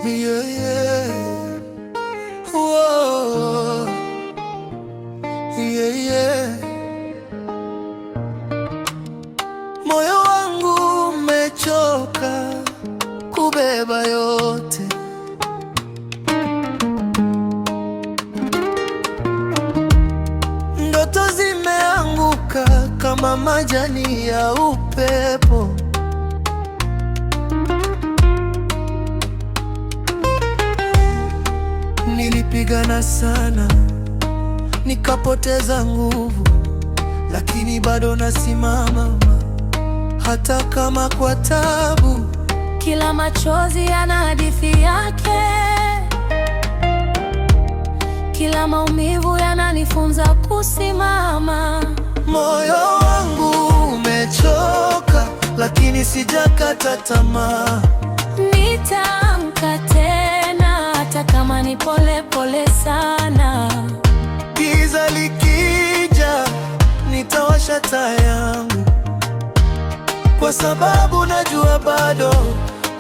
Yeah. Whoa. Yeah. Moyo wangu umechoka kubeba yote, ndoto zimeanguka kama majani ya upepo. Nilipigana sana nikapoteza nguvu, lakini bado nasimama, hata kama kwa tabu. Kila machozi yana hadithi yake, kila maumivu yananifunza kusimama. Moyo wangu umechoka, lakini sijakata tamaa. Nitaamka tena, hata kama ni pole pole sana. Giza likija, nitawasha taa yangu, kwa sababu najua bado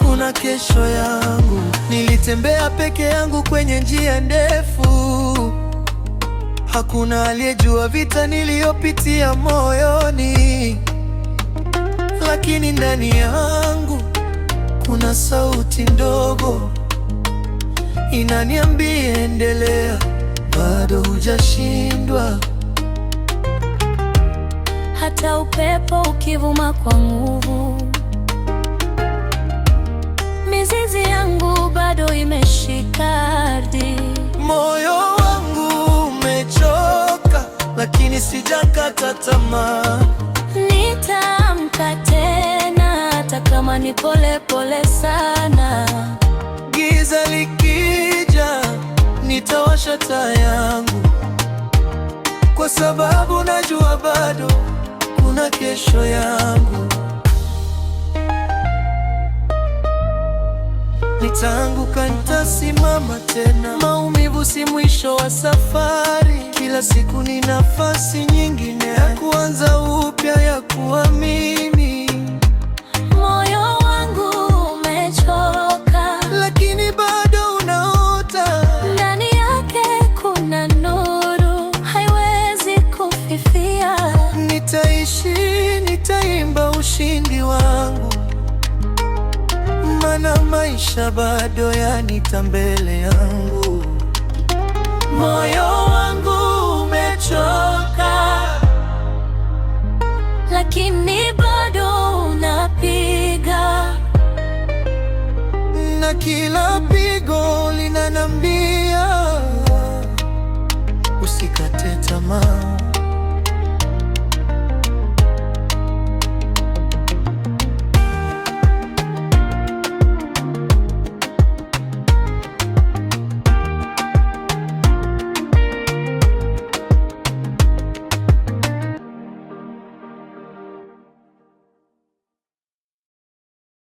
kuna kesho yangu. Nilitembea peke yangu kwenye njia ndefu, hakuna aliyejua vita niliyopitia moyoni, lakini ndani yangu kuna sauti ndogo inaniambia, endelea, bado hujashindwa. Hata upepo ukivuma kwa nguvu, mizizi yangu bado imeshika ardhi. Moyo wangu umechoka, lakini sijakata tamaa. Nitaamka tena, hata kama ni pole pole sana. Giza likija, nitawasha taa yangu, kwa sababu najua bado kuna kesho yangu. Nitaanguka, nitasimama tena. Maumivu si mwisho wa safari. Kila siku ni nafasi nyingine ya kuanza upya, ya kuamini. Moyo wangu umechoka, Lakini bado unaota. Ndani yake kuna nuru, haiwezi kufifia. Nitaishi, nitaimba ushindi wangu, maana maisha bado yanita mbele yangu. Moyo wangu umechoka, Lakini bado unapiga. Na kila pigo linanambia usikate tamaa.